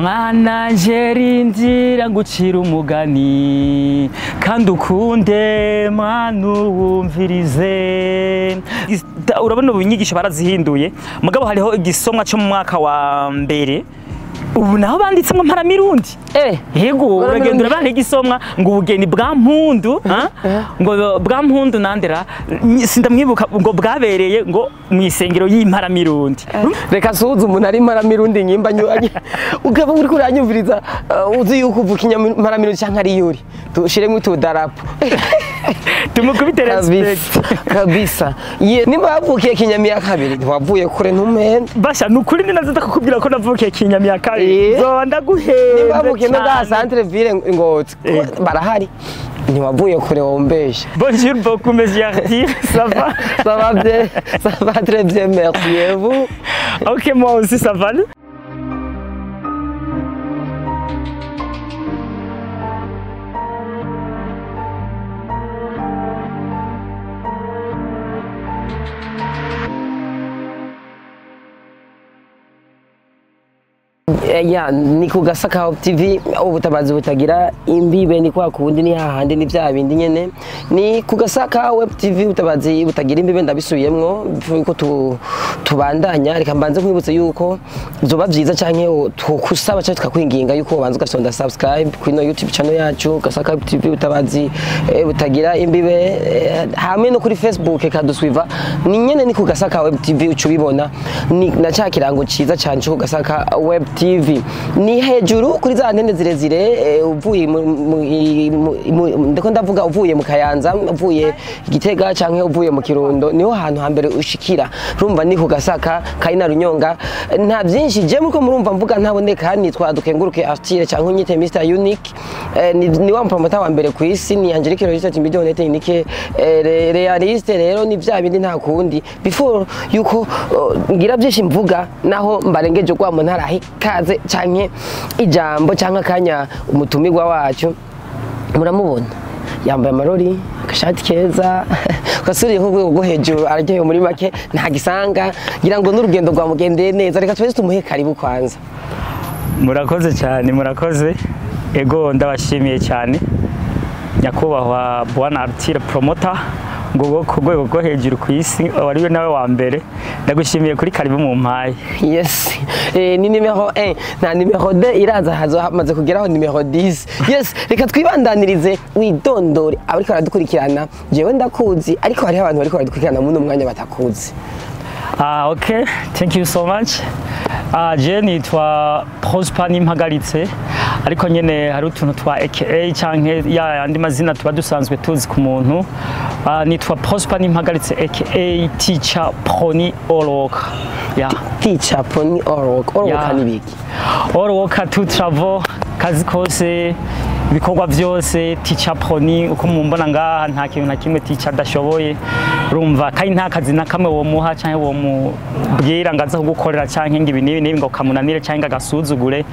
Mwana rindira ngucira umugani kandi ukunde mwana uwumvirize. Urabona ubu inyigisho barazihinduye, mugabo hariho igisomwa cyo mu mwaka wa mbere ubu naho banditsemo mparamirundi. Yego, uragenda urabana igisomwa ngo ubugeni bwa Mpundu, ngo bwa Mpundu nandera sindamwibuka, ngo bwabereye ngo mu isengero y'imparamirundi. Reka suhuza umuntu ari imparamirundi nyimba nyuranye ukaba uri kuranyumviriza, uzi yuko uvuka imparamirundi canke ari yuri, tushiremo utudarapo tumukubite respect kabisa. Nimba wavukiye Kinyamiya kabiri ntiwavuye kure ntumende. Basha nukuri ni naza kukubwira ko navukiye Kinyamiya kabiri zo ndaguhenda. Nimba wavukiye no ga centre ville Ngozi barahari, ntiwavuye kure wombesha. Bonjour beaucoup monsieur Arthur, ça va? Ça va bien, ça va très bien, merci et vous? OK, moi aussi ça va. Ya ni ku Gasaka TV, ubutabazi butagira imbibe, ni kwa kundi ni hahandi ni bya bindi nyene, ni ku Gasaka Web TV, ubutabazi butagira imbibe. Ndabisubiyemwo yuko tubandanya, reka mbanze nkwibutse yuko vyoba vyiza canke tukusaba canke tukakwinginga yuko ubanza ugafyonda subscribe kuri no YouTube channel yacu Gasaka Web TV, ubutabazi butagira imbibe, hamwe no kuri Facebook kaduswiva ni nyene ni ku Gasaka Web TV, uca ubibona ni na ca kirango ciza cane cyo ku Gasaka Web TV. Ni hejuru kuri za antene zirezire, uvuye ndiko ndavuga uvuye mu Kayanza, uvuye Gitega canke uvuye mu Kirundo, niho hantu hambere ushikira. Urumva ni ku Gasaka kari na Runyonga. Nta byinshi je muko murumva mvuga ntaboneka, nitwa Dukenguruke Arthur canke unyite Mr Unique, ni wa promoter wa mbere ku isi, ni Angelique Roger Timidone technique realiste. Rero ni bya bindi nta kundi before yuko ngira byinshi mvuga naho mbarengeje kwa mu ntara kaze canke ijambo canke akanya. Umutumirwa wacu muramubona yambaye amarori, agashati keza gasuriye ku rwego rwo hejuru, araryohewe muri make nta gisanga, ngira ngo n'urugendo rwamugendeye neza. Reka twese tumuhe karibu kwanza. Murakoze cyane, murakoze. Ego ndabashimiye cyane nyakubahwa Bwana Arthur promoter ngo ku rwego rwo hejuru ku isi wariwe nawe wa mbere, ndagushimiye kuri karibu mu mpaye. Yes, ni numero 1 na numero 2 iraza hazo hamaze kugeraho numero 10. Yes, reka twibandanirize widondore abariko baradukurikirana. Jewe ndakuzi ariko hariho abantu bariko baradukurikirana muri uno mwanya batakuzi. Okay, thank you so much. Je nitwa Prosper Nimpagaritse, ariko nyene hari utuntu twa AKA canke ya andi mazina tuba dusanzwe tuzi ku muntu. Nitwa Prosper Nimpagaritse aka Teacher Proni All Work. Yeah. Teacher Proni All Work. All Work ni biki? All Work tout travaux, kazi kose, ibikorwa byose. Teacher Proni uko mumbona ngaha nta kintu na kimwe teacher adashoboye. Urumva kandi nta kazi na kamwe wo muha canke wo mubwira ngo aze kugukorera canke ngo ibi n'ibi n'ibi ngo kamunanire canke agasuzugure.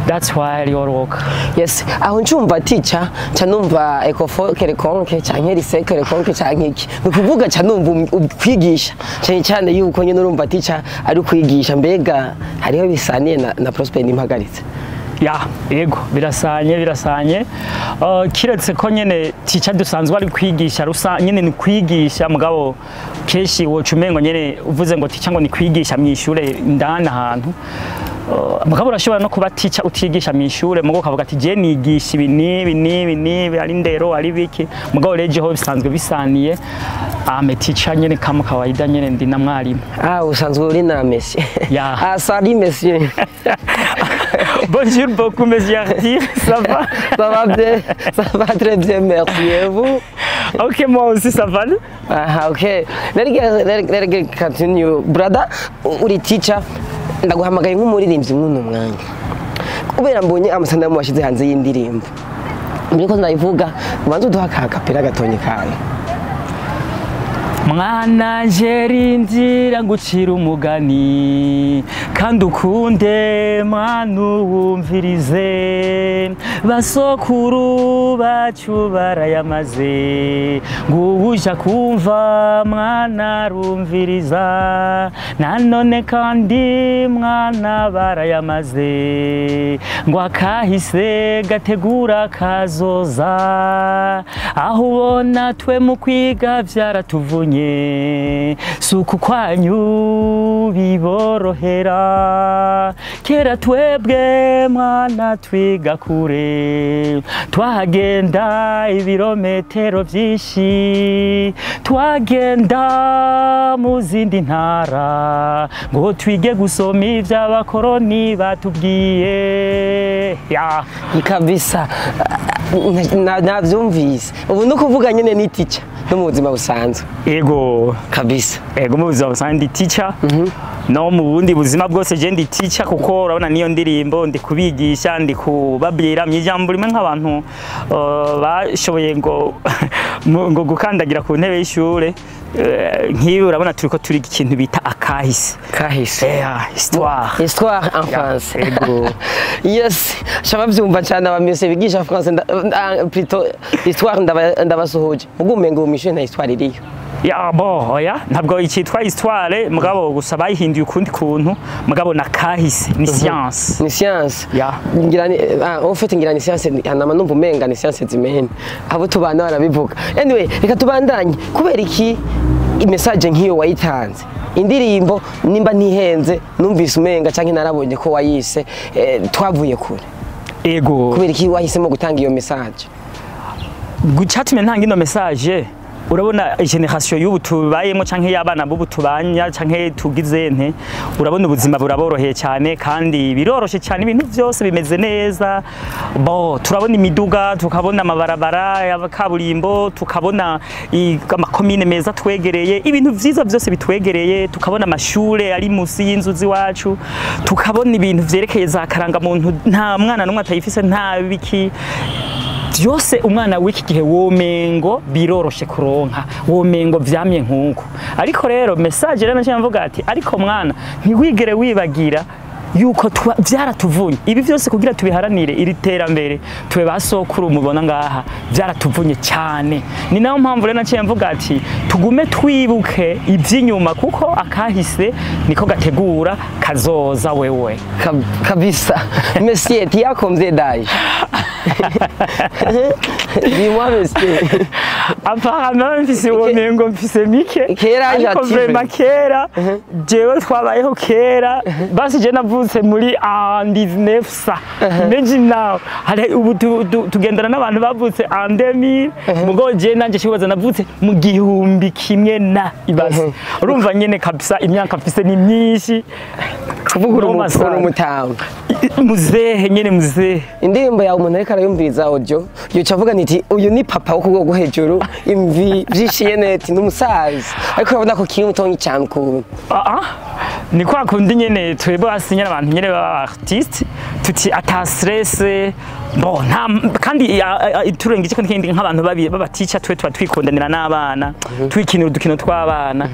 That's why I all work. Yes, aho ncumva teacher ca numva ecofo quelconque canke lycée quelconque canke iki, ni kuvuga ca numva kwigisha cyane cyane yuko nyene urumva teacher ari kwigisha. Mbega hariho bisaniye na Prosper Nimpagaritse? Ya, yego birasanye, birasanye. Kiretse ko nyene teacher dusanzwe ari kwigisha rusa nyene ni kwigisha, mugabo keshi woca umengo nyene uvuze ngo teacher ngo ni kwigisha mwishure ndana ahantu. Mugabo urashobora no kuba teacher utigisha mwishure, mugabo ukavuga ati je nigisha ibi n'ibi n'ibi n'ibi, ari ndero ari biki, mugabo reje ho bisanzwe bisaniye. Ame teacher nyene kama kawaida nyene ndi na mwarimu. Usanzwe uri na monsieur. Ya. Salut monsieur. Bonjour beaucoup monsieur Arthur, ça va? Ça va bien, ça va très bien, merci et vous? Ok, moi aussi ça va. Ok, let me continue. Brother, uri teacher, ndaguhamagaye nk'umuririmbyi mw'uno mwanya. Kubera mbonye amasanamu washize hanze y'indirimbo. Mbere ko ndayivuga, ubanze uduha akapera gatonye kawe. Mwana rindira ngucira umugani kandi ukunde mwana uwumvirize, basokuru bacu barayamaze nguwuja kumva mwana rumviriza, nanone kandi mwana barayamaze Ngo akahise gategura kazoza, aho ubona twe mu kwiga vyaratuvunye, suku kwanyu biborohera. Kera twebwe mwana twiga kure, twagenda ibirometero vyinshi, twagenda mu zindi ntara ngo twige gusoma ivy'abakoroni batubwiye. Ya. Kabisa, navyumvise. Ubu ni ukuvuga nyene ni teacher no mu buzima busanzwe? Ego. Kabisa. Ego, mu buzima busanzwe ndi teacher, no mu bundi buzima bwose je ndi teacher, kuko urabona niyo ndirimbo ndi kubigisha, ndi kubabwira mu ijambo rimwe nk'abantu bashoboye ngo gukandagira ku ntebe y'ishure. Nk'ibi urabona turiko turiga ikintu bita akahise. Kahise. Histoire. Histoire en français. Ego. Yes, shaba byumva cyane abamese bigisha français, plutôt histoire, ndabasuhuje. Mugumengo mu ishure nta histoire iriyo. Ya, bo oya, ntabwo ikitwa histoire, mugabo gusa bayihinduye ukundi kuntu, mugabo na kahise ni science. Ni science. Ya. Ngira ni en fait ngira ni science, hanama numva umenga ni science zimene, abo tubana barabivuga. Anyway, reka tubandanye. Kubera iki message nk'iyo wayitanze? Indirimbo nimba ntihenze, numvise umenga canke narabonye ko wayise "Twavuye kure". Ego. Kubera iki wahisemo gutanga iyo message? Gucatumye ntanga ino message, urabona generation y'ubu tubayemo canke y'abana b'ubu tubanya canke tugize nte, urabona ubuzima buraboroheye cyane kandi biroroshe cyane, ibintu byose bimeze neza. Bo turabona imiduga, tukabona amabarabara ya kaburimbo, tukabona amakomine meza twegereye, ibintu vyiza byose bitwegereye, tukabona amashure ari musi y'inzu z'iwacu, tukabona ibintu vyerekeye za karangamuntu, nta mwana n'umwe atayifise, nta biki byose. Umwana w'iki gihe womengo biroroshe kuronka, womengo vyamye nkuko. Ariko rero message rero naciye mvuga ati: ariko mwana, ntiwigere wibagira yuko vyaratuvunye ibi vyose kugira tubiharanire iri terambere. Twe basokuru mubona ngaha vyaratuvunye cyane. Ni nayo mpamvu rero naciye mvuga ati tugume twibuke ivy'inyuma, kuko akahise niko gategura kazoza wewe. Kabisa. Monsieur, tu as combien d'âge? Dis-moi, monsieur. Apparemment mfise, womengo mfise mike. Kera ariko ati vraiment kera jewe twabayeho kera. Basi je navutse muri en 1900, imagine now. Hari ubu tugendana n'abantu bavutse en 2000, mugo je nanje kibaza navutse mu gihumbi kimwe na ibaze. Urumva nyene kabisa imyaka mfise ni myinshi. Kuvuga uri No masana. Uri umutama. Muzehe nyene, muzehe. Indirimbo yawe umuntu ariko arayumviriza audio yoca avuga niti uyu ni papa wo ku rwego hejuru, imvi vyishiye neti, ni umusaza, ariko urabona ko kiri mutonyi cyane ukuntu. Ah ah, ni kwa kundi nyene twebwe hasi nyene abantu nyene baba artiste tuti ata stress. Bon, nta kandi turengeje ko n'ikindi nk'abantu babi baba teacher, twe tuba twikundanira n'abana, twikinira udukino tw'abana,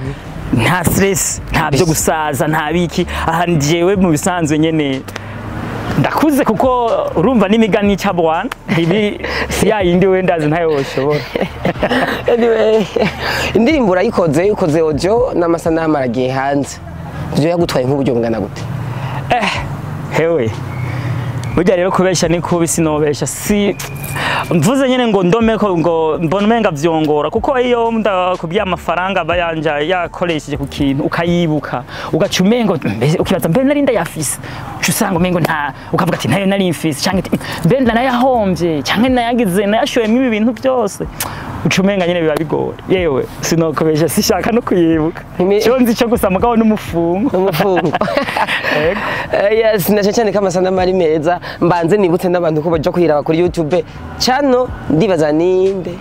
nta stress, nta byo gusaza, nta biki. Aha jewe mu bisanzwe nyene ndakuze, kuko urumva n'imigani icabwana ibi si ya yindi wenda ndazi ntayo woshobora. Anyway, indirimbo urayikoze, ukoze audio n'amasanamu aragiye hanze, ivyo yagutwaye nk'uburyo bungana gute? Hewe, burya rero kubesha ni kubi, sinobesha si mvuze nyene ngo ndome ko ngo mbona umenga vyongora, kuko iyo ndakubwiye amafaranga aba yanja yakoresheje ku kintu ukayibuka, ugaca umengo ukibaza mbe nari ndayafise, uca usanga umengo nta, ukavuga ati ntayo nari mfise, canke ati mbe ndanayahombye canke nayagize nayashoyemwo ibi bintu byose, uca umenga nyene biba bigoye. Yewe, sinokubesha, sishaka no kuyibuka. Ico nzi co gusa mugabo n'umufungo. N'umufungo. Ego. Yes, na cyane ko amasanamu ari meza. Mbanze nibutse n'abantu ko baja kuyiraba kuri YouTube channel, ndibaza ninde?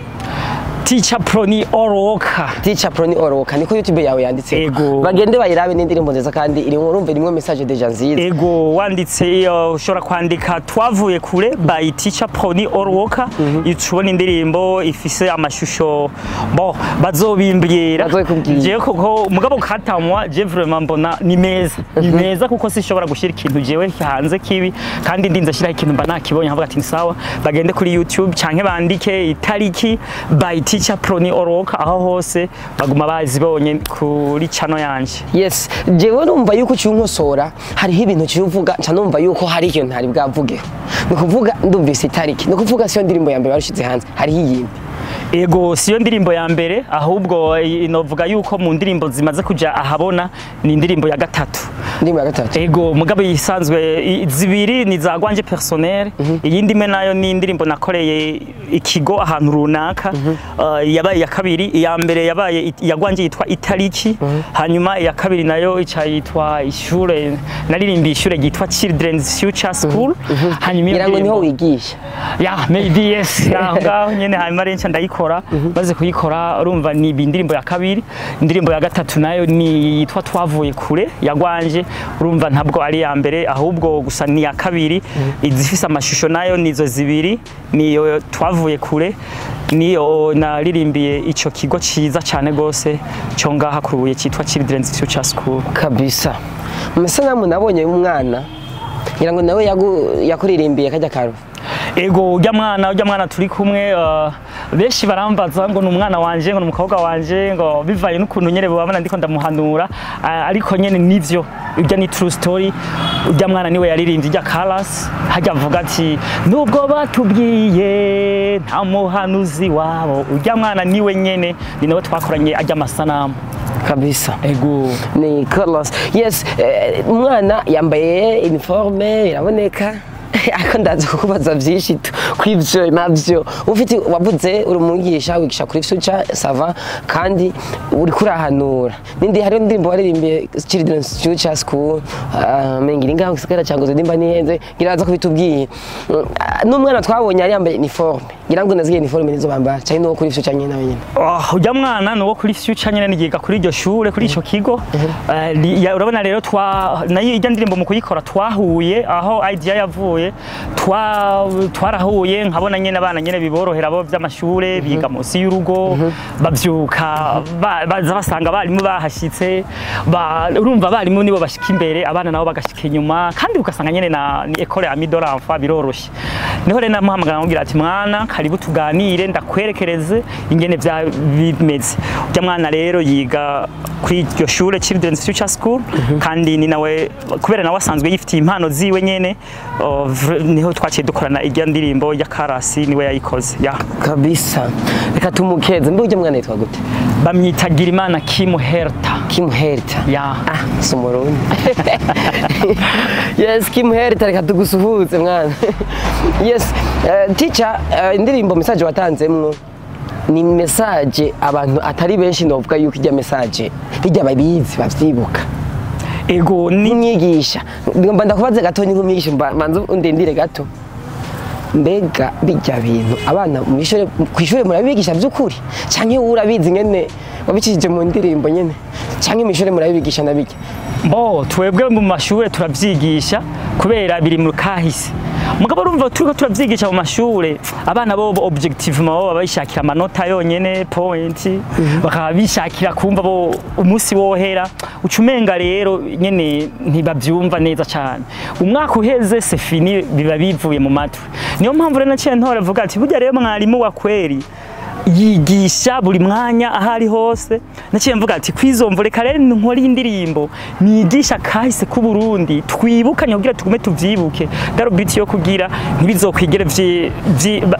Teacher Pro ni Oroka. Teacher Pro ni Oroka, niko YouTube yawe yanditse. Ego. Bagende bayirabe n'indirimbo nziza kandi irimo, urumva irimo message déjà nziza. Ego, wanditse iyo ushobora kwandika "Twavuye kure" by Teacher Pro ni Oroka, icubona indirimbo ifise amashusho. Bo bazobimbwira. Bazobikubwira. Je kuko mugabo katamwa je vraiment mbona ni meza, ni meza, kuko sishobora gushira ikintu jewe hanze kibi, kandi ndinze ashiraho ikintu mba nakibonye nkavuga ati ni sawa. Bagende kuri YouTube canke bandike "Itariki" by Teacher Pro ni Oroka, aho hose baguma bazibonye kuri channel yanje. Yes, jewe numva yuko uciye unkosora, hariho ibintu uciye uvuga nca numva yuko hari ikintu ntari bwavugeho. Ni ukuvuga ndumvise itariki, ni ukuvuga siyo ndirimbo ya mbere warushize hanze, hariho iyindi? Ego, siyo ndirimbo ya mbere, ahubwo novuga yuko mu ndirimbo zimaze kuja ahabona ni indirimbo ya gatatu. Indirimbo ya gatatu. Ego, mugabo isanzwe zibiri ni za gwanje personnel, iyindi imwe nayo ni indirimbo nakoreye ikigo ahantu runaka, yabaye iya kabiri. Iya mbere yabaye iya gwanje yitwa Itariki, hanyuma iya kabiri nayo ica yitwa ishure naririmbiye, ishure ryitwa Children's Future School. Hanyuma iyo Ngira ngo niho ndirimbo- wigisha. Yeah, maybe, yes, aho ngaho nyene. Hanyuma rero nca ndayikora, maze kuyikora urumva ni indirimbo ya kabiri. Indirimbo ya gatatu nayo ni yitwa Twavuye Kure ya gwanje. Urumva ntabwo ari iya mbere, ahubwo gusa ni iya kabiri. Izifise amashusho nayo nizo zibiri, niyo Twavuye Kure, niyo naririmbiye ico kigo ciza cane gose cyo ngaha kuruye cyitwa Children's Future School. Kabisa, mu masanamu nabonye umwana, ngira ngo nawe yakuririmbiye kajya karufu. Ego, ujya mwana turi kumwe, benshi barambaza ngo ni umwana wanje, ngo ni umukobwa wanje, ngo bivaye n'ukuntu nyene babona ndiko ndamuhanura, ariko nyene nivyo, ujya ni true story. Ujya mwana niwe yaririmbye ijya chorus hajya avuga ati: "Nubwo batubwiye nta muhanuzi wabo." Ujya mwana niwe nyene, ni nawe twakoranye ajya amasanamu. Kabisa. Ego. Ni Carlos, yes. Umwana yambaye uniforme biraboneka, ariko ndaza kukubaza byinshi kw'ivyo navyo ufite. Wavuze uri umwigisha, wigisha kuri Future Sava, kandi uri kurahanura nindi. Hariho indirimbo waririmbiye Children's Future School, mengira ingaho gisagara ca Ngozi, nimba nihenze ngira aza kubitubwiye. N'umwana twabonye yari yambaye uniforme, ngira ngo naziye uniforme nizo bambara cyane no kuri Future nyene nawe nyene. Oh, ujya mwana ni uwo kuri Future nyene, nigiga kuri iryo shure, kuri ico kigo. Urabona rero twa nayo ijya ndirimbo mu kuyikora twahuye aho idea yavuye, twarahuye nkabona nyene abana nyene biborohera bo by'amashure biga munsi y'urugo, bavyuka baza basanga abarimu bahashitse, urumva abarimu nibo bashika imbere, abana nabo bagashika inyuma, kandi ugasanga nyene na ni école Amis de l'Enfant, biroroshe. Niho rero namuhamagara namubwira ati: "Mwana, karibu tuganire, ndakwerekereze ingene vya bimeze." Ujya mwana rero yiga kuri iryo shure Children's Future School, kandi ni nawe kubera nawe asanzwe yifitiye impano ziwe nyene, niho twaciye dukorana irya ndirimbo ya chorus, niwe yayikoze ya. Kabisa, reka tumukeze. Mbe ujya mwana yitwa gute? Bamwita Girimana Kim Herta. Kim Herta. Ya. Ah, si umurundi. Yes, Kim Herta, reka tugusuhuze mwana. Yes, teacher, indirimbo message watanzemwo ni message abantu atari benshi novuga yuko ijya message bijya babizi bavyibuka. Ego, ni Nk'umwigisha ngomba ndakubaze gato, ni nk'umwigisha manze undindire gato. Mbega bijya bintu abana mw'ishure, kw'ishure murabibigisha by'ukuri, canke wowe urabizi ngene wabicishije mu ndirimbo nyene, canke mw'ishure murabibigisha nabijya? Bo twebwe mu mashure turavyigisha kubera biri mu kahise. Mugabo urumva turiko turavyigisha mu mashure, abana bo objectivement bo baba bishakira amanota yonyene, point, bakaba bishakira kumva bo umunsi wohera ucumenga. Rero nyene ntibavyumva neza cane, umwaka uheze c'est fini, biba bivuye mu matwi. Niyo mpamvu rero naciye ntora vuga ati burya rero mwarimu wa kweri yigisha buri mwanya aho ari hose. Naciye mvuga ati kwizomvo reka rero nkore indirimbo nigisha kahise k'u Burundi, twibukanye kugira tugume tuvyibuke, darubiti yo kugira ntibizokwigere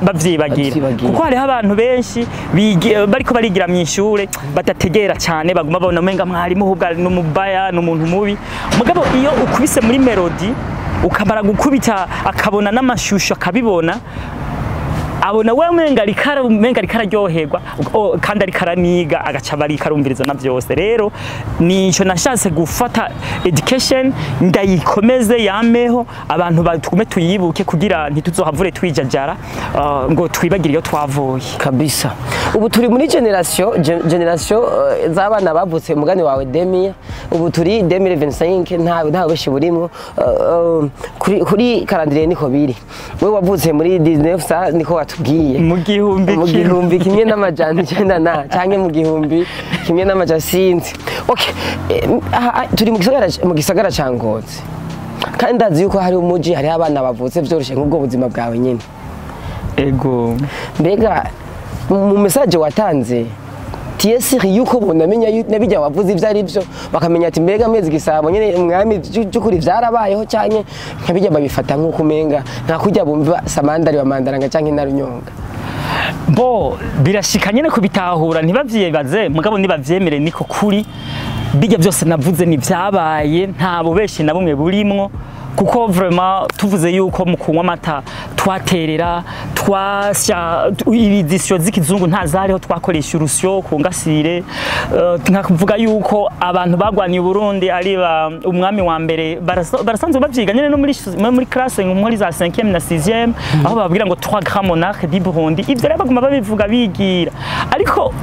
bavyibagira. Bavyibagira. Kuko hariho abantu benshi bariko barigira mu ishure badategera cyane, baguma babona umenga mwarimu ahubwo ari n'umubaya, n'umuntu mubi. Mugabo iyo ukubise muri melody, ukamara gukubita akabona n'amashusho akabibona, abona we umenga ariko araryoherwa, kandi ariko araniga, agaca bariko arumviriza na byose. Rero nico nashatse gufata education ndayikomeze yameho, abantu batugume tuyibuke kugira ntituzohavure twijajara, ngo twibagire iyo twavuye. Kabisa, ubu turi muri generation z'abana bavutse umugani wawe 2000, ubu turi 2025, nta benshi burimo. Kuri calendrier niko biri, we wavutse muri 19 sa niko watubwiye. Mu gihumbi Mu kimwe. 1990 na canke mu gihumbi kimwe n'amajana, sinzi. Okay, aha, turi mu gisagara ca Ngozi, kandi ndazi yuko hari umuji, hariho abana bavutse vyoroshe nk'ubwo buzima bwawe nyene. Ego. Mbega mu message watanze Tiyesiri yuko bonamenya nabijya wavuze ibyo ari byo, bakamenya ati mbega Mwezi Gisabo nyene umwami by'ukuri vyarabayeho, canke nkabijya babifata nk'uko umenga nta kujya bumva Samandari wa Mandaranga canke na Runyonga? Bo birashika nyene kubitahura, ntibavyibaze, mugabo nibavyemere niko kuri. Bijya byose navuze ni vyabaye, nta bubeshi na bumwe burimwo, kuko vraiment tuvuze yuko mu kunywa amata twaterera, twasya ibidisyo z'ikizungu nta zariho, twakoresha urusyo ku ngasire. Nkakuvuga yuko abantu bagwaniye Burundi ari ba umwami wa mbere, barasanzwe bavyiga nyene no muri classe, nko muri za 5e na 6e, aho bababwira ngo trois grands monarques du Burundi. Ivyo rero baguma babivuga bigira, ariko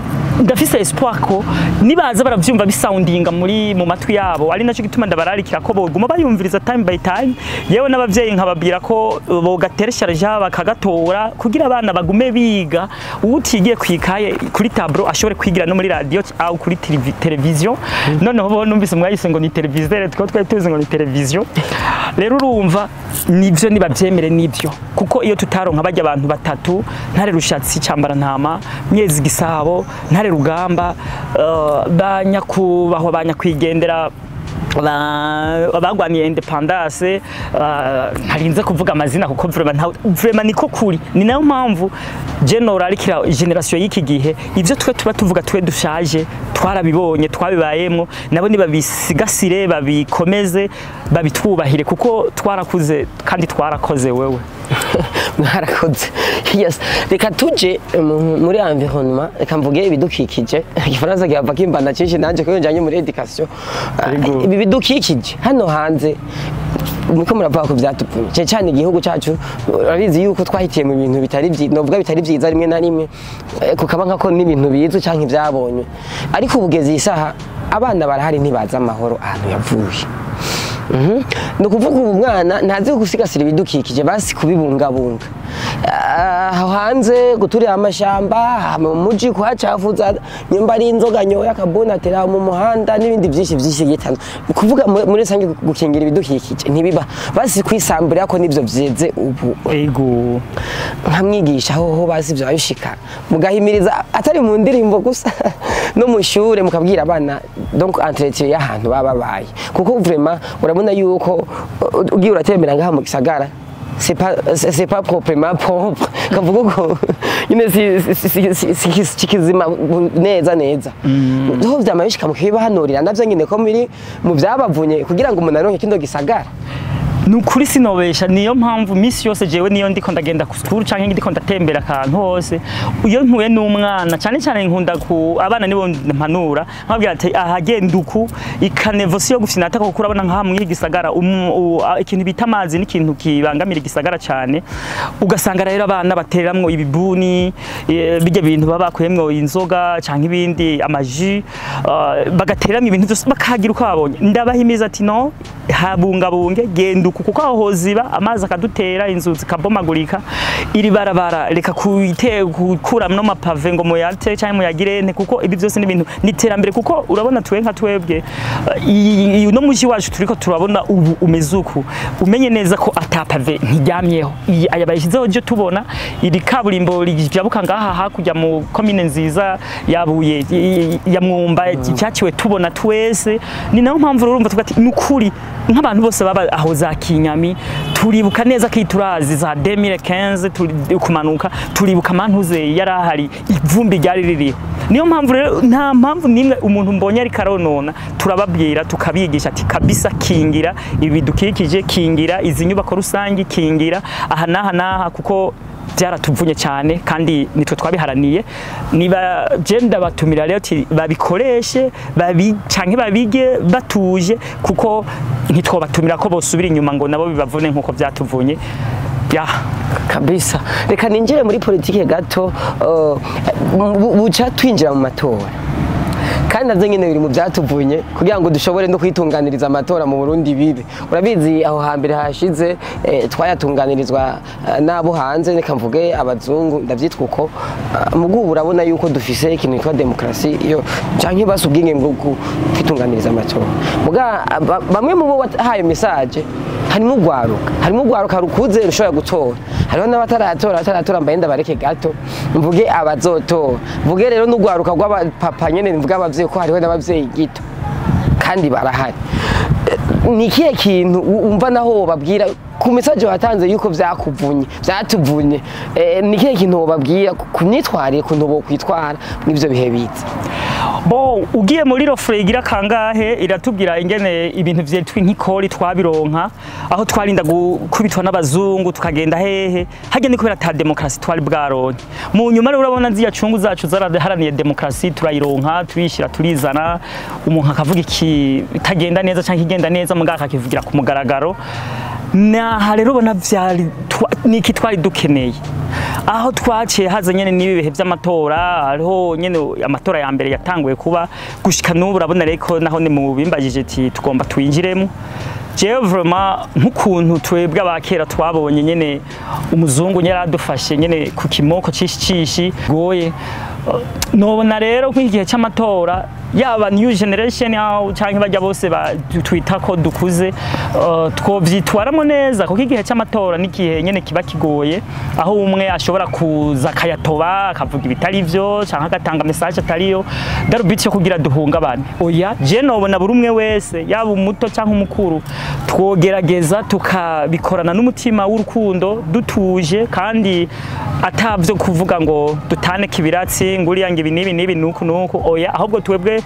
ndafise espoir ko nibaza baravyumva bisoundinga muri mu matwi yabo. Ari naco gituma ndabararikira ko boguma bayumviriza time by time, yewe n'abavyeyi nkababwira ko bogateresharja bakagatora kugira abana bagume biga. Utigiye kwikaye kuri tableau ashobore kwigira no muri radio au kuri television. Noneho bo numvise mwayise ngo ni televiseur, two twari tuzi ngo ni television. Rero urumva nivyo, nibavyemere nivyo, kuko iyo tutaronka bajya abantu batatu, Ntare Rushatsi Cyambara Ntama, Myezi Gisabo, Ntare Rugamba, ba nyakubahwa ba nyakwigendera abagwaniye indépendance, ntarinze kuvuga amazina kuko vraiment vraiment niko kuri. Ni nayo mpamvu general arikira génération y'iki gihe, ivyo twe tuba tuvuga, twe dushaje twarabibonye, twabibayemwo, nabo nibabisigasire, babikomeze, babitwubahire, kuko twarakuze kandi twarakoze wewe. Mwarakoze, yes. Reka tuje muri environnement, reka mvuge ibidukikije. Igifaransa gihava kimbana cyinshi nanje kuko njanye muri éducation. Yego. Ibi bidukikije hano hanze muriko muravuga ko vyatupfunye cyane cyane igihugu cyacu. Urabizi yuko twahitiye mu bintu bitari vyiza, novuga bitari vyiza rimwe na rimwe, kukaba nkako n'ibintu bizwi canke ivyabonywe, ariko ubugezi iyi saha abana barahari ntibazi amahoro ahantu yavuye. Ni ukuvuga ubu mwana ntazi gusigasira ibidukikije, basi kubibungabunga. Aho hanze guturira amashamba mu muji, kuhacafuza, nyumba ari inzoga nyoya akabuni atera mu muhanda n'ibindi byinshi byinshi bitandukanye. Kuvuga muri rusange gukingira ibidukikije ntibiba, basi kwisambura ko nivyo vyeze ubu. Ego. Nkamwigisha hoho basi ibyo babishika, mugahimiriza atari mu ndirimbo gusa, no mu shure mukabwira abana donc entretien y'ahantu baba babaye, kuko vraiment urabona yuko ugiye uratembera ngaha mu gisagara, c'est pas proprement propre, kavuga uko nyine si kizima neza neza. Ho vyama bishika mukibahanurira navyo nyine ko muri mu vyabavunye kugira ngo umuntu aronke kino gisagara. Ni ukuri sinobesha, niyo mpamvu misi yose jewe niyo ndiko ndagenda ku school canke ndiko ndatembera akantu hose, iyo mpuye n'umwana, cyane cyane nkunda ku abana, nibo mpanura, nkabwira ati ahagenda uku icaniveau si yo gufinata, kuko urabona nka hamwe igisagara ikintu bita amazi ni ikintu kibangamira igisagara cyane. Ugasanga rero abana bateramwo ibibuni, bijya bintu baba bakuyemwo inzoga canke ibindi amaji, bagateramwo ibintu byose bakagira uko babonye. Ndabahimiza ati no habungabunge, genda uku, kuko aho hoziba amazi akadutera, inzu zikabomagurika. Iri barabara reka gukuramwo amapave ngo muyate cyangwa muyagirente, kuko ibi byose ni ibintu ni iterambere. Kuko urabona twe nka twebwe, uno muji wacu turiko turabona ubu umeze uku, umenye neza ko ata pavé ntiryamyeho. Iyi aya bayishyizeho je tubona iri kaburimbo rijabuka ngaha hakurya mu komine nziza yabuye ya Mwumba cyaciwe tubona twese. Ni nayo mpamvu rero urumva tuvuga ati nukuri nk'abantu bose baba aho za Kinyami turibuka neza ko iturazi za 2015 turi kumanuka, turibuka amantuze yari ahari, ivumbi ryari ririho. Niyo mpamvu rero nta mpamvu nimwe umuntu mbonye ariko aronona, turababwira tukabigisha ati kabisa kingira ibidukikije, kingira izi nyubako rusangi, kingira aha n'aha n'aha, kuko byaratuvunye cyane kandi nitwe twabiharaniye. Niba je ndabatumira rero ati babikoreshe babi canke babige batuje, kuko ntitwobatumira ko bosubira inyuma ngo nabo bibavune nkuko byatuvunye ya. Kabisa. Reka ninjire muri politike gato. Buca twinjira mu matora, kandi navyo nyene biri mu vyatuvunye kugira ngo dushobore no kwitunganiriza amatora mu Burundi bibe. Urabizi aho hambere hashize, twayatunganirizwa n'abo hanze, reka mvuge abazungu, ndavyitwa uko. Mugu urabona yuko dufise ikintu cyitwa demokarasi iyo canke basi ubwinge bwo kwitunganiriza amatora, muga bamwe mu bo wahaye message Harimo ugwaruka, harimo ugwaruka rukuze rushobora gutora, hariho n'abataratora. Abataratora mbaye ndabareke gato, mvuge abazotora. Mvuge rero n'ugwaruka rw'abapapa nyene, mvuge abavyeyi, ko hariho n'abavyeyi gito kandi barahari. Ni ikihe kintu wumva naho wobabwira ku message watanze yuko vyakuvunye, vyatuvunye? Ni ikihe kintu wobabwira ku myitwarire, kuntu bokwitwara mw'ivyo bihe biza? Bo ugiye muri reflet igira kangahe, iratubwira ingene ibintu vyitwa nk'ikori twabironka, aho twarinda gukubitwa n'abazungu, tukagenda hehe harya, ni kubera ata demokarasi twari bwaronke. Mu nyuma rero urabona ziriya cungu zacu zaraharaniye demokarasi, turayironka, turishira turizana, umuntu akavuga iki itagenda neza canke igenda neza, mugabo akakivugira ku mugaragaro. Naha rero ubona vyari niki twari dukeneye, aho twaciye haza nyene n'ibi bihe vy'amatora. Hariho nyene amatora ya mbere yatanguye kuba gushika n'ubu, urabona rero ko naho ni mu bimbajije ati tugomba twinjiremo. Jewe vraiment, nk'ukuntu twebwe abakera twabonye nyene umuzungu yaradufashe nyene ku kimoko cishi cishi goye, nobona rero nk'igihe cy'amatora, yaba new generation aho canke bajya bose twita ko dukuze, twovyitwaramo neza, kuko igihe cy'amatora n'igihe nyene kiba kigoye, aho umwe ashobora kuza akayatoba, akavuga ibitari vyo canke agatanga message atariyo darubiti yo kugira duhungabane. Oya, je nobona buri umwe wese, yaba umuto canke umukuru, twogerageza tukabikorana n'umutima w'urukundo, dutuje, kandi atavyo kuvuga ngo dutane kibiratsi, ngo uriya ngo ibi n'ibi n'ibi nuku nuku. Oya, ahubwo twebwe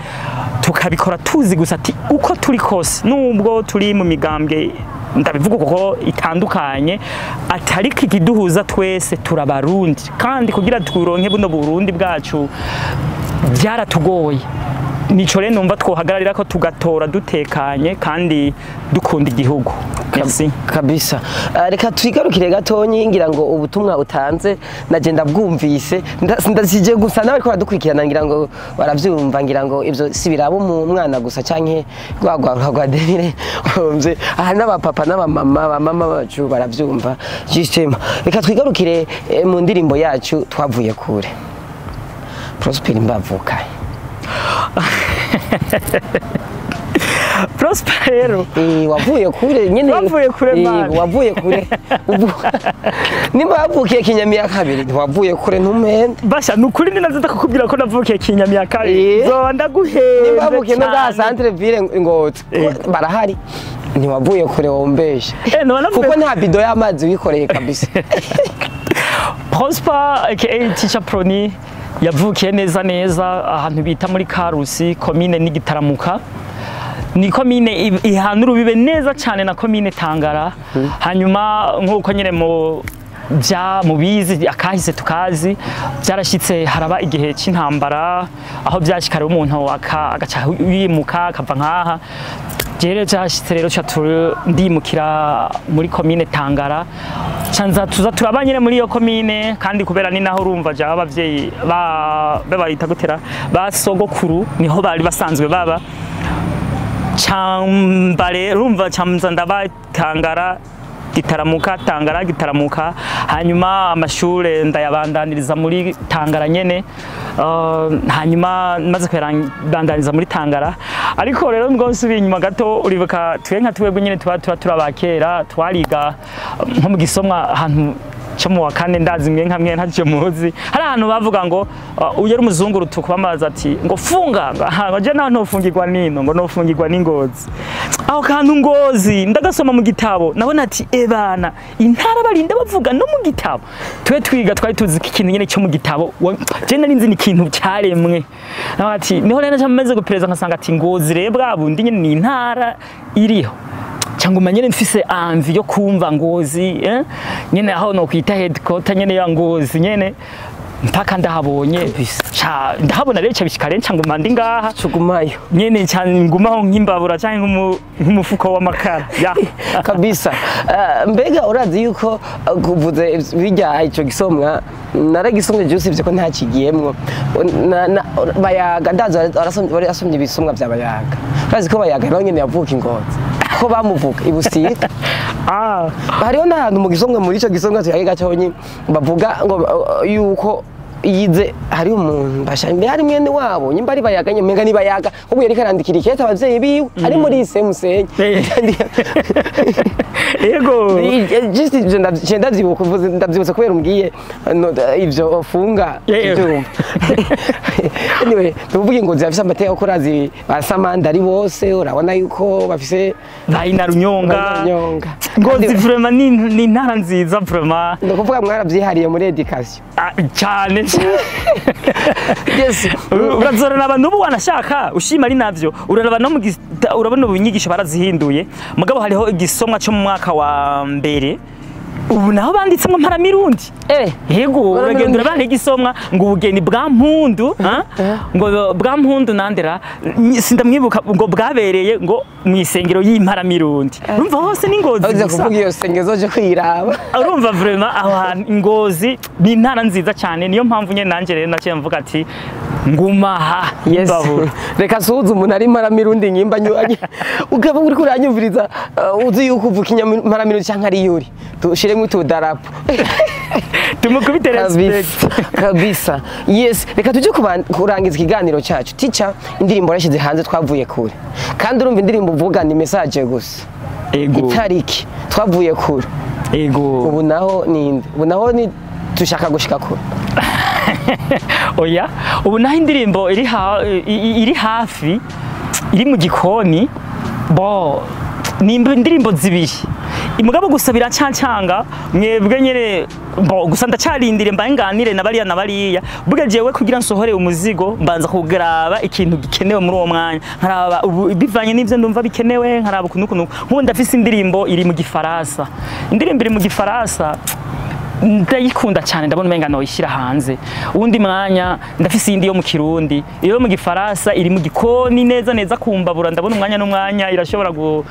tukabikora tuzi gusa ati uko turi kose, nubwo turi mu migambwe, ndabivuga kuko itandukanye, atari ikiduhuza twese turabarundi, kandi kugira turonke buno Burundi bwacu byaratugoye. Nico rero numva twohagararira ko tugatora dutekanye kandi dukunda igihugu. Merci. Kabisa. Reka twigarukire gatonyi, ngira ngo ubutumwa utanze naje ndabwumvise, ndasije gusa n'abariko baradukurikirana ngira ngo baravyumva. Ngira ngo ivyo si biraba umwana gusa canke rwagwaruka rwa debire umvye aha, n'abapapa n'abamama, bamama bacu baravyumva. Justement, reka twigarukire mu ndirimbo yacu "Twavuye kure". Prosper mbavuka? Prosper rero. Wavuye kure nyene. Wavuye kure, man. Wavuye kure. Nimba wavukiye Kinyamiya kabiri, ntiwavuye kure, ntumende. Basha, nukuri ni naza kukubwira ko navukiye Kinyamiya kabiri, zoba ndaguhenze. Nimba wavukiye no ga cyane. Centre ville Ngozi barahari, ntiwavuye kure, wombeshe. Noba navuye. Kuko nta bido y'amazi wikoreye kabisa. Prosper aka Teacher Proni yavukiye neza neza ahantu bita muri Karusi, komine n'Igitaramuka, ni komine ihana urubibe neza cyane na komine Tangara. Hanyuma nk'uko nyine mu bya mubizi akahise tukazi, byarashitse haraba igihe cy'intambara, aho byashika rero umuntu agaca yimuka akava nkaha. Rero byashitse rero ca ndimukira muri komine Tangara, canza tuza turaba nyine muri iyo komine, kandi kubera ni naho urumva jaho abavyeyi ba babayita gutera ba sogokuru niho bari basanzwe baba. Cambare urumva camza ndaba Tangara, Gitaramuka, Tangara, Gitaramuka. Hanyuma amashure ndayabandaniriza muri Tangara nyene. Hanyuma maze kuyabandaniriza muri Tangara, ariko rero ngo nsubiye inyuma gato, uribuka twe nka twebwe nyene tuba turabakera, twariga nko mu gisomwa ahantu cyo mu wa kane, ndazi mwe nka mwe ntacyo muzi, hari ahantu bavuga ngo uyu ari umuzungu rutuku, bamaza ati ngo funga, ngo aha, ngo je naho ntofungirwa nino, ngo nofungirwa n'Ingozi. Aho kantu Ngozi ndagasoma mu gitabo, nabona ati ebana intara barinda bavuga no mu gitabo. Twe twiga twari tuzi ko ikintu nyene cyo mu gitabo, je nari nzi ni ikintu cyaremwe. Nawe ati niho rero naca maze gupereza nkasanga ati Ngozi rero bwa bundi nyene ni intara iriho, cyangwa nyene mfise envie yo kumva Ngozi, nyene aho no kwita headquarter nyene ya Ngozi nyene, mpaka ndahabonye. Ca ndahabona rero, ca bishika rero nca nguma ndi ngaha. Cugumayo. Nyene nca ngumaho nk'imbabura canke nk'umufuko w'amakara ya. Kabisa. Mbega urazi yuko kuvuze bijya ico gisomwa, naragisomye je, usibye ko ntakigiyemwo. Bayaga ndazi warasomye ibisomwa vya Bayaga. Urazi ko Bayaga nawe nyene yavuka Ingozi, ko bamuvuka i Busiga? Ah. Hariho n'ahantu mu gisomwa, muri ico gisomwa tuyage gatonyi, bavuga ngo yuko Yize hari umuntu basha hari mwene wabo nyimba ari bayaga nyemenga ni bayaga ubwo yariko arandikira ikete abavyeyi biwe ari muri lycée Musenyi. Yego. Just ivyo ndavyibuka, uvuze ndavyibutse kubera umbwiye no, ivyo ufunga Yeah. tubyumva. Anyway, tuvuge ngo zafise amateka ko urazi ba Samanda ari bose, urabona yuko bafise Bayina Runyonga. Runyonga. Ngozi vraiment ni intara nziza vraiment. Ni ukuvuga mwaravyihariye muri education. Ah, cyane. Yes. Urazorana n'ubu wanashaka ushima ari navyo, uraraba no mu urabona ubu inyigisho barazihinduye, mugabo hariho igisomwa cyo mu mwaka wa mbere ubu naho banditsemo mparamirundi. Yego, uragenda urabana igisomwa ngo ubugeni bwa Mpundu, ha? Ngo bwa Mpundu nandera sindamwibuka, ngo bwabereye ngo mu isengero y'imparamirundi. Urumva hose ni Ngozi uza gusa. Kuvuga iyo senge zoje kwiraba. Urumva vraiment aho hantu Ngozi ni intara nziza cyane, niyo mpamvu nyene nanje rero naciye mvuga ati nguma aha. Yes. Mbabura. Reka suhuze umuntu ari mparamirundi nyimba nyuranye ukaba uriko uranyumviriza, uzi yuko uvuka inyamparamirundi canke ari yuri, dushiremo utudarapo. Tumukubite respect. Kabisa kabisa. Yes, reka tujye kurangiza ikiganiro cyacu. Teacher, indirimbo yarashyize hanze "Twavuye Kure", kandi urumva indirimbo uvuga ni message gusa. Ego. Itariki "Twavuye Kure". Ego. Ubu naho ninde? Ubu naho ni "Tushaka gushika kure"? Oya, ubu naho indirimbo iri hafi, iri mu gikoni, bo ni indirimbo zibiri imugabo gusa biracancanga mwebwe nyene. Bo gusa ndacarindire mbaye nganire na bariya na bariya. Burya jewe kugira nsohore umuzigo mbanza kugaraba ikintu gikenewe muri uwo mwanya, nkaraba ubu bivanye n'ivyo ndumva bikenewe, nkaraba ukuntu ukuntu. Nk'ubu ndafise indirimbo iri mu Gifaransa, indirimbo iri mu Gifaransa ndayikunda cyane, ndabona umenga noyishyira hanze uwundi mwanya. Ndafise iyindi yo mu Kirundi, iyo mu Gifaransa iri mu gikoni neza neza kumbabura, ndabona umwanya n'umwanya irashobora gu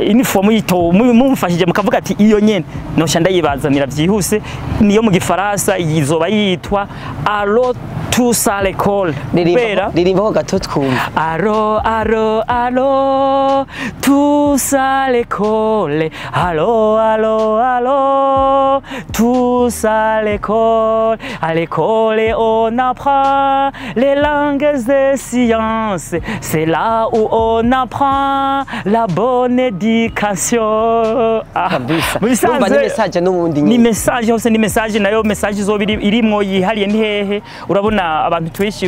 inifomu yito mumfashije mukavuga ati iyo nyene noca ndayibazanira byihuse. Niyo mu Gifaransa izoba yitwa "Allons tous à l'école", kubera Ririmbaho gato twumva. Allons, allons, allons, tous à l'école. Allons, allons, allons, tous à l'école. À l'école, on apprend les langues et sciences. C'est là où on apprend la bonne éducation. Ah, Kabisa. mu bisanzwe- Numva ni message n'ubundi ni nyine. Message hose ni message, nayo message izoba irimwo yihariye ni hehe? Urabona abantu twinshi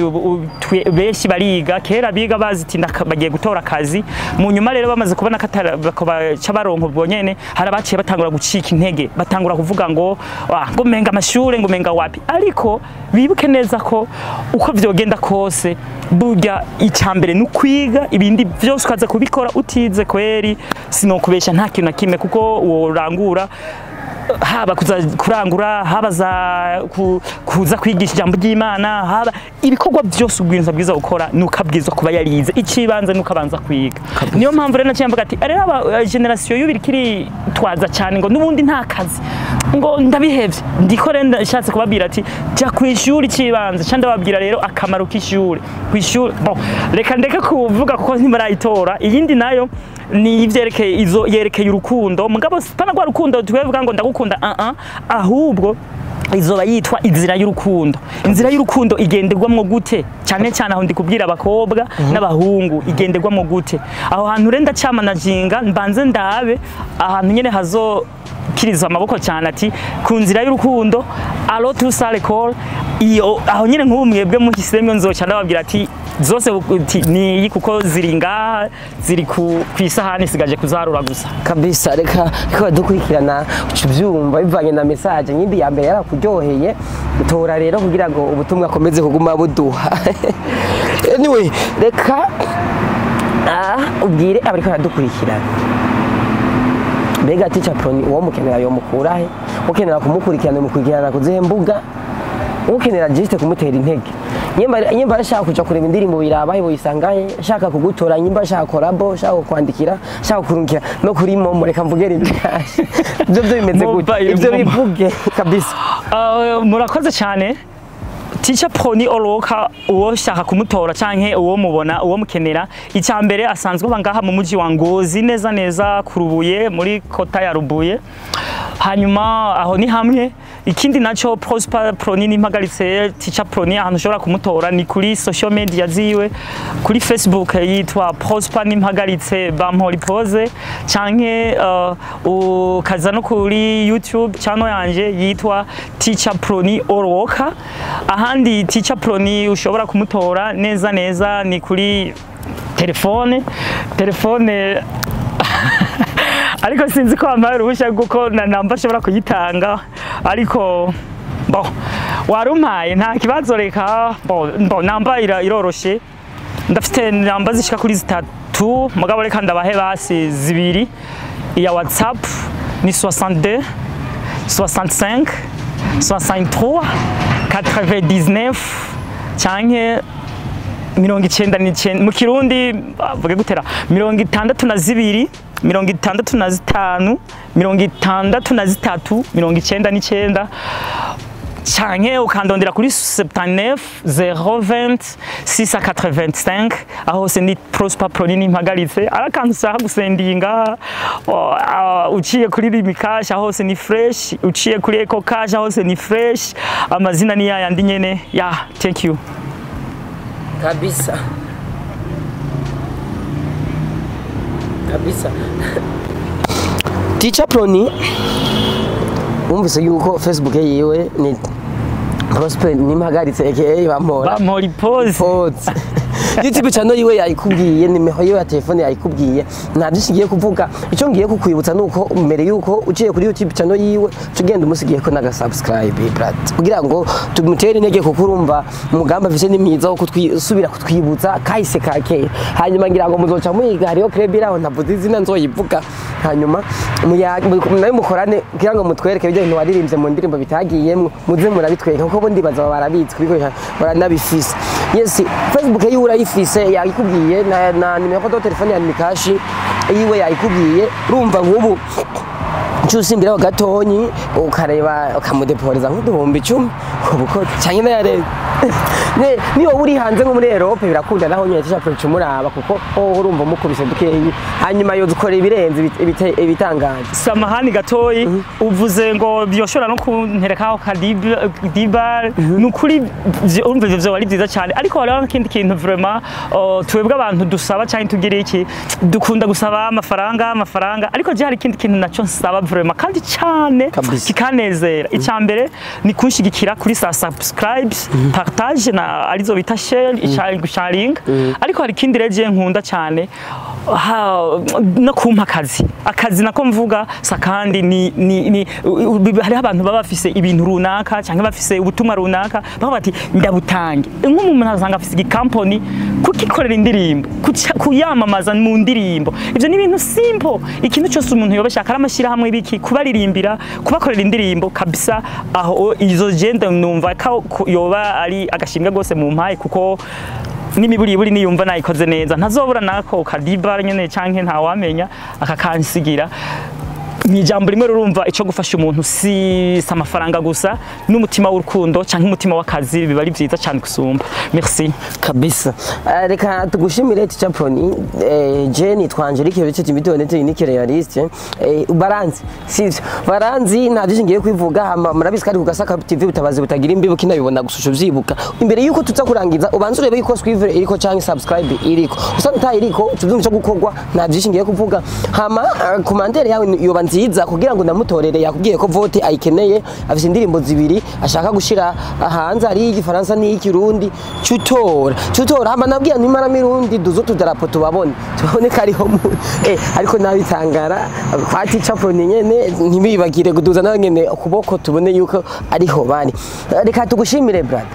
benshi bariga, kera biga bazi ati bagiye gutora akazi, mu nyuma rero bamaze kubona ko baca baronka ubwo nyene, hari abaciye batangura gucika intege, batangura kuvuga ngo "Ah, ngo menga amashure, ngo menga wapi." Ariko bibuke neza ko uko vyogenda kose burya icambere ni ukwiga, ibindi vyose ukaza kubikora utize kweri sinokubesha nta kintu na kimwe, kuko worangura haba kuza kurangura, haba za kuza kwigisha ijambo ry'Imana, haba ibikorwa byose ubwinza bwiza gukora nuko abwirizwa kuba yarize. Ikibanza nuko abanza kwiga. Niyo mpamvu rero naciye mvuga ati rero aba generation y'ubu ikiri twaza cyane ngo n'ubundi nta kazi, ngo ndabihevye, ndiko rero ndashatse kubabwira ati jya ku ishuri ikibanza ca ndababwira rero akamaro k'ishuri, ku ishuri. Bon, reka ndeke kuvuga kuko ntimurayitora. Iyindi nayo ni ivyerekeye, izo yerekeye urukundo, mugabo sipana rwa rukundo twebwe ngo ndagukunda, ah ah, ahubwo izoba yitwa "Inzira y'urukundo". Inzira y'urukundo igenderwamwo gute? Cyane cyane aho ndi kubwira abakobwa n'abahungu, igenderwamwo gute? Aho hantu rero ndacamanaginga, mbanze ndabe ahantu nyene hazo kiriza amaboko cyane ati ku nzira y'urukundo, "Allons tous à l'école". Iyo aho nyine nk'ubu mwebwe muhisemo nzoca ndababwira ati zose uti ni iyi, kuko ziri ngaha, ziri ku isahani, sigaje kuzarura gusa. Kabisa. Reka reka dukurikirana uca ubyumva bivanye na message nyimbi ya mbere yarakuryoheye, tora rero kugira ngo ubutumwa akomeze kuguma buduha. Anyway, reka ubwire abariko baradukurikirana, mbega Teacher Prony uwo mukenera yomukurahe? Ukenera kumukurikirana mukurikirana kuzihe mbuga? Ukenera juste kumutera intege, nyimba ashaka kuja kureba indirimbo birabahe boyisangahe? Ashaka kugutora, nyimba ashaka collabo, ashaka kwandikira, ashaka kurungikira no kuri momo, reka mvuge rimwe, ibyo byo bimeze gute? Mobile Ibyo momo. bivuge kabisa. Murakoze cyane. Teacher Prony Oloka, uwo shaka kumutora canke uwo mubona, uwo mukenera, icya mbere asanzwe aba ngaha mu muji wa Ngozi, neza neza ku Rubuye, muri kota ya Rubuye. Hanyuma aho ni hamwe. Ikindi naco, Prosper Proni Nimpagaritse, Teacher Proni, ahantu ushobora kumutora ni kuri social media ziwe. Kuri Facebook yitwa Prosper Nimpagaritse Bamporipoze, canke ukaza no kuri YouTube channel yanje yitwa Teacher Proni Orwoka. Ahandi Teacher Proni ushobora kumutora neza neza ni kuri telefone, ariko sinzi ko wampaye uruhushya kuko na namba ashobora kuyitanga, ariko bo warumpaye nta kibazo. Reka bo namba iroroshe, ndafite namba zishika kuri zitatu, mugabo reka ndabahe basi zibiri. Iya WhatsApp ni 62 65 63 99 canke 99 mu Kirundi, bavuge gutera 62 65 63 99, canke ukandondera kuri 79 020 685. Aho hose ni Prosper Proni Nimpagaritse. Ari akantu ushaka gusendinga, uciye kuri Lumicash, aho hose ni fresh, uciye kuri EcoCash, aho hose ni fresh. Amazina ni yayandi nyene ya. Thank you. Kabisa kabisa. Teacher Proni, wumvise yuko Facebook yiwe ni Prosper Nimpagaritse aka Bampora Bampora Pose. Pose. YouTube channel yiwe yayikubwiye, nimero yiwe ya telefone yayikubwiye, nta byinshi ngiye kuvuga. Icyo ngiye kukwibutsa nuko mbere yuko uciye kuri YouTube channel yiwe, ugenda umusigiye ko naga subscribe, brat, kugira ngo tumutere intege, kuko urumva umugambi afise ni mwiza wo kutwisubira kutwibutsa kahise ka kera. Hanyuma ngira ngo muzoca muyiga, hariho club iraho ntavuze izina, nzoyivuga, hanyuma nayo mukorane kugira ngo mutwereke ibyo bintu waririmbye mu ndirimbo bitagiyemwo, muze murabitwereka, kuko bo ndibaza barabizi kubikoresha, baranabifise. Yes, Facebook yiwe urayifise, yayikubwiye, na nimero de telefone ya Lumicash yiwe yayikubwiye. Urumva nk'ubu usimbiraho gatonyi ukareba ukamudeporeza nk'uduhumbi 10 ubuko cyangwa n'ayarenga. Niyo uri hanze nko muri Europe birakunda, naho nyine Teacher Proni umuraba, kuko hoho urumva mukubise dukeyi, hanyuma yo dukora ibirenze ibitangaje. Samahani gatoyi, uvuze ngo byoshobora no kunterekaho kadiba. Nukuri urumva ivyo vyoba ari vyiza cyane, ariko hariho n'ikindi kintu vraiment, twebwe abantu dusaba cyangwa tugira iki, dukunda gusaba amafaranga amafaranga, ariko je hari ikindi kintu naco nsaba vraiment kandi cyane Kabisa. kikanezera. Icya mbere ni kunshigikira kuri sa subscribe, partage na arizo bita share, sharing. Ariko hari ikindi rero je nkunda cyane, no kumpa akazi. Akazi nako mvuga sa kandi ni hariho abantu baba bafise ibintu runaka cyangwa bafise ubutumwa runaka, bavuga bati ndabutange. Nk'umuntu asanga afise igikampani, kukikorera indirimbo, kuyamamaza mu ndirimbo, ivyo ni ibintu simple. Ikintu cyose umuntu yoba ashaka, ari amashyirahamwe, ibiki, kubaririmbira, kubakorera indirimbo kabisa, aho izo genda numva ko yoba ari agashimwe rwose mu mpaye, kuko n'imiburiburi niyumva nayikoze neza ntazobura nako kadiba nyene, canke ntawamenya akakansigira. Ni ijambo rimwe, rurumva icyo gufasha umuntu si amafaranga gusa, n'umutima w'urukundo canke umutima w'akazi biba ari vyiza cyane gusumba. Merci. Kabisa. Reka tugushimire, Teacher Proni. Je nitwa Angelique Bice Timidone Unique Realiste. Baranzi sivyo, baranzi, nta byinshi ngiye kwivuga. Hama murabizi kandi ku Gasaka TV, butabazi butagira imbibi, kinabibona gususha uvyibuka. Imbere yuko tuza kurangiza, ubanza urebe yuko suivre iriko canke subscribe iriko, usanga utayiriko tuvyumva ico gukorwa. Nta byinshi ngiye kuvuga. Hama commentaire yawe yoba nziza kugira ngo ndamutorere. Yakubwiye ko vote ayikeneye, afise indirimbo zibiri ashaka gushira hanze, ari igifaransa n'iy'ikirundi. Cutora cutora. Hama nabwiye nimara mirundi duzo tudarapo tubabone, tubabone ko ariho ariko nabitangara kwa Teacher Proni nyene, ntibibagire kuduza nawe nyene ukuboko tubone yuko ariho bari. Reka tugushimire, brother.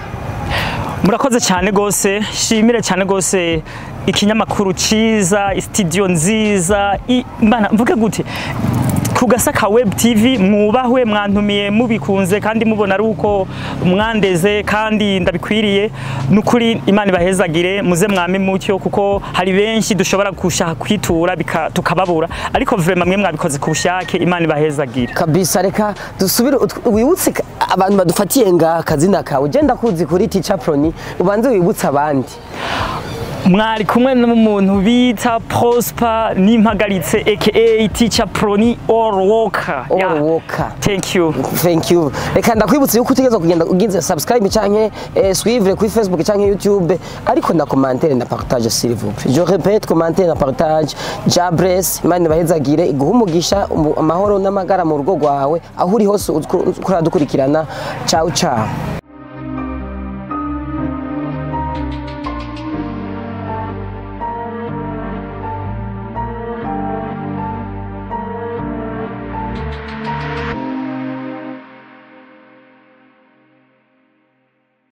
Murakoze cyane gose. Shimire cyane gose ikinyamakuru ciza, studio nziza. Mbana mvuge gute, ku Gasaka Web TV mwubahwe, mwantumiye mubikunze kandi mubona ari uko mwandeze kandi ndabikwiriye. Nukuri Imana ibahezagire, muze mwame mutyo, kuko hari benshi dushobora gushaka kwitura tukababura, ariko vraiment mwe mwabikoze ku bushake. Imana ibahezagire. Kabisa. Reka dusubire wibutse abantu badufatiye nga akazina kawe. Ugenda kuzi kuri Teacher Proni, ubanze wibutse abandi. Mwari kumwe n'umuntu bita Prosper Nimpagaritse, aka Teacher Proni All Walker. All Walker. Thank you. Thank you. Reka ndakwibutsa yuko utegerezwa kugenda ugize subscribe canke suivre kuri Facebook canke YouTube, ariko na commentaire na partage, s'il vous plaît. Je répète, commentaire na partage. Jables, Imana ibahezagire, iguhe umugisha, amahoro n'amagara mu rugo rwawe, aho uri hose ukuradukurikirana. Ciao ciao.